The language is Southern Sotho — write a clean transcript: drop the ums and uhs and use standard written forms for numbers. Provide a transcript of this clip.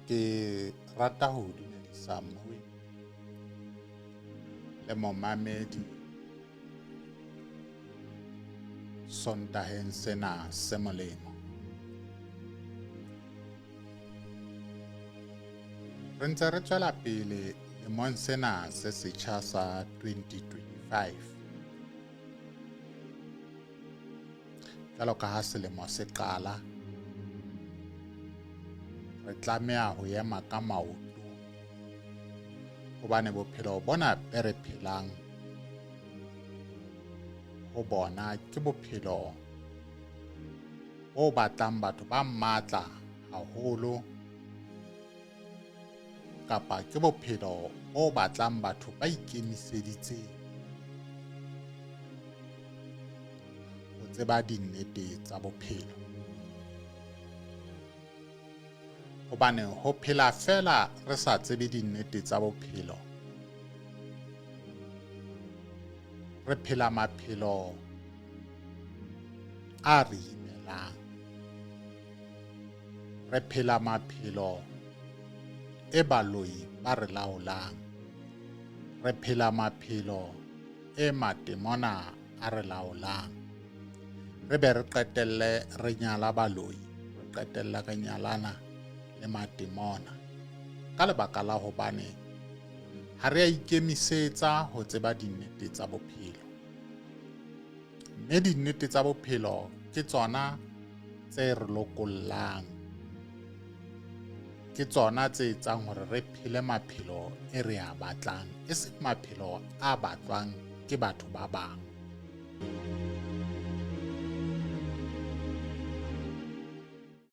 Ke rata ho dumedisa mmui le momamedi Sontaheng sena se molemo. Re ntse re tswela pele lemong sena se setjha sa 2025. Jwalo ka ha selemo se qala, re tlameha ho ema ka maoto hobane bophelo bona be re phelang ho bona ke bophelo bo batlang batho ba matla haholo kapa ke bophelo bo batlang batho ba ikemiseditseng ho tseba dinnete tsa bophelo. Hobane ho phela feela re sa tsebe dinnete tsa bophelo, re phela maphelo a re imelang. Re phela maphelo e baloi ba re laolang. Re phela maphelo e matemona a re laolang. Re be re qetelle re nyala baloi, re qetelle re nyalana le matemona. Ka lebaka la hobane ha re a ikemisetsa ho tseba dinnete tsa bophelo. Mme dinnete tsa bophelo ke tsona tse re lokollang. Ke tsona tse etsang hore re phele maphelo e re a batlang, e seng maphelo a batlwang ke batho ba bang.